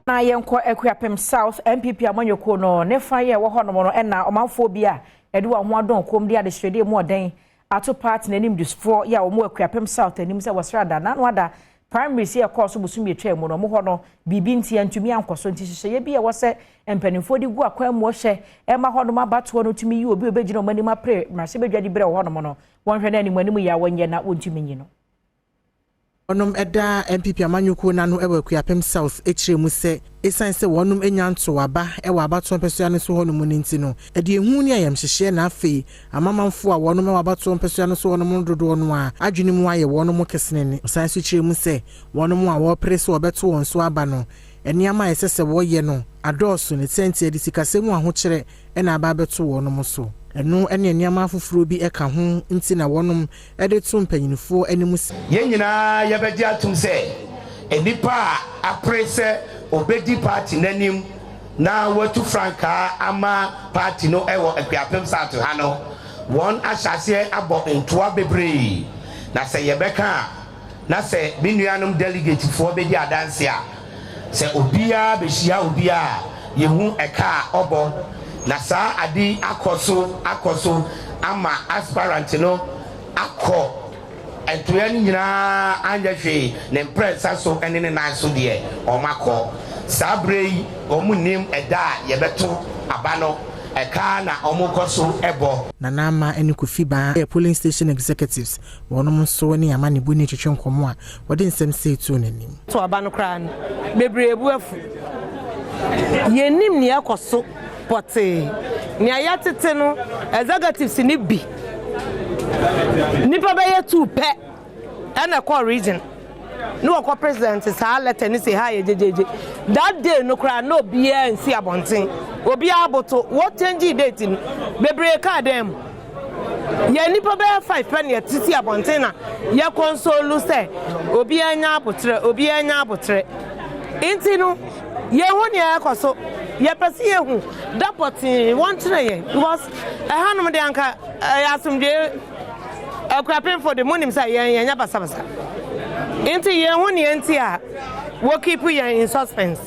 Na yɛnkɔ Akuapem South NPP amanyɔkuo no ne fa yɛ ɛwɔ hɔnom no, ɛna ɔmanfoɔ bi a ɛde wɔn ho adɔn kɔm de adesrɛdeɛ mu ɔden ato party n'anim difoɔ yɛ a wɔn Akuapem South anim sɛ wɔsrɛ ada n'ano ada primaries yɛ kɔɔ so bosom yɛtwa mu no, ɔmo hɔ no biribi nti antumi ankɔ so, nti hyehyɛeɛ bi a ɛwɔ sɛ mpanimfoɔ de gu akwan mu ɔhyɛ ɛma hɔnom abatoɔ no tumi yi obi a obɛgyina ɔmo anim apere mmarahyɛbadwa de berɛ wɔ hɔnom no, wɔnhwɛ no anim anim yɛ a wɔnyɛ na wɔntumi nyi no. Wɔnom ɛda NPP amanyɔkuo n'ano ɛwɔ Akuapem South akyire mu sɛ ɛsiane sɛ wɔnom anya ntoaba ɛwɔ abatoɔ mpɛsoa no so hɔnom no nti no, ɛde ehu ne ayamhyehyeɛ, na afei amamanfoɔ a wɔnom ɛwɔ abatoɔ mpɛsoa no so hɔnom no dodoɔ no a adwene mu ayɛ wɔnom kesenene. Ɔsan so kyerɛ mu sɛ wɔnom a wɔrepere sɛ wɔbɛto wɔn so aba no, nneɛma a ɛsɛ sɛ wɔyɛ no adɔɔso ne sɛnti ɛde sikasɛm mu ahokyerɛ ɛna aba abɛto wɔnom so. Ɛno ne nneɛma afoforɔ bi ɛka ho nti na wɔnom ɛde to mpanyinfoɔ anim. Yɛn nyinaa yɛbɛgye atom sɛ nnipa a apere sɛ obɛdi party n'anim na watu frankaa ama party no ɛwɔ Akuapem South ha no, wɔn ahyɛ aseɛ abɔ ntoa bebree. Na sɛ yɛbɛka a, na sɛ me nuanom delegatefoɔ bɛdi adanse a, sɛ obiara bɛhyia obiara, yɛhu ɛka a ɔbɔ, na saa ade akɔ so akɔ so ama aspirant no akɔ ntoa no nyinaa anyɛ hwee ne mprɛnsa so ne ne nan so deɛ ɔmo akɔ. Saa berɛ yi ɔmo nim ɛda a yɛbɛto aba no, ɛka na ɔmo kɔ so ɛbɔ. Nana Ama ne Kofi Baa yɛ polling station executives. Wɔnom nso ne amanebɔ ne twetwe nkɔmmɔ a wɔde nsɛm sei too n'anim. To aba no koraa no, bebree bu afu. Yɛnim nea ɛkɔ so pɔtee. Nea yɛtete no, executives ni bi nipa bɛyɛ tu pɛ ɛna ɛkɔ region ne wɔkɔ president saa letter ne sɛ ha yɛ gyegyegye. That day no koraa na obiara nsi abɔnten, obiara aboto. Wɔ change date no, bebree kaa dan mu. Yɛn nipa bɛyɛ five pɛ na yɛtete abɔnten na yɛ console sɛ obiara nya abotrɛ, obiara nya abotrɛ. Nti no yɛn nea ɛkɔ so, yɛpɛ sɛ yɛhu da pɔtee wɔnkyerɛ yɛn, because ɛhanom de anka ɛyɛ asomdwe. Akuapemfo de, monim sɛ yɛn yɛnyɛ basabasa, nti yɛn ho nea nti a wɔ keep yɛn in suspense.